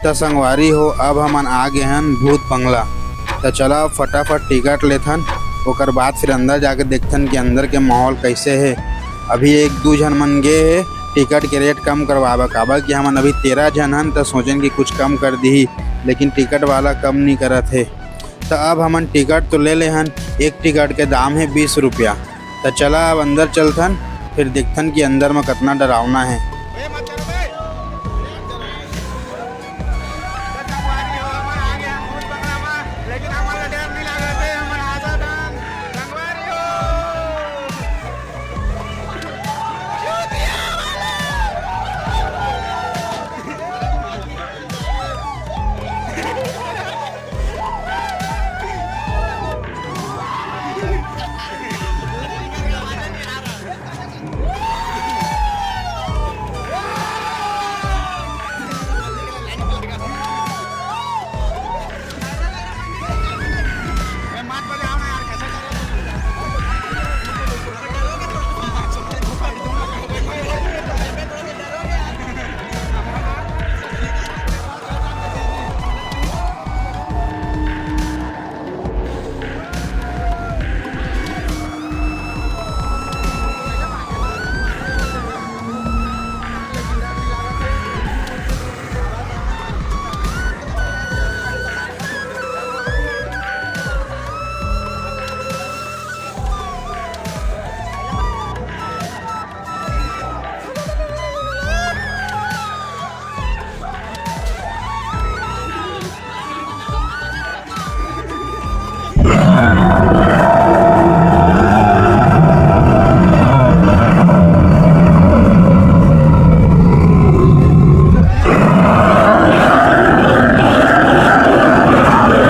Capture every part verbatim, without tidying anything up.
त संगवारी हो, अब हमन आ गे हन भूत बंगला। त चला अब फटाफट टिकट लेथन, ओकर बाद फिर अंदर जाके देखथन कि अंदर के माहौल कैसे हे। अभी एक दू झन मन गे हे टिकट के रेट कम करवाबा, काबर कि हमन अभी तेरह झन हन, त सोचेन कि कुछ कम कर दिही, लेकिन टिकट वाला कम नी करत हे। त अब हमन टिकट तो ले ले हन, एक टिकट के दाम हे बीस रुपया। त चला अब अंदर चलथन, फिर देखथन कि अंदर म कतना डरावना हे।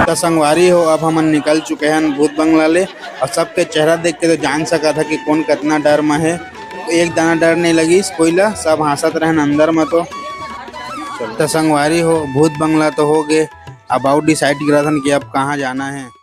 त संगवारी हो, अब हमन निकल चुके हन भूत बंगला ले, अउ सबके चेहरा देख के तो जान सकत ह कि कोन कतना डर म हे। एक दाना डर नहीं लगिस कोई ला, सब हाँसत रहन अंदर म तो। त संगवारी हो, भूत बंगला तो हो गे, अब अउ decide करत हन कि अब कहाँ जाना हे।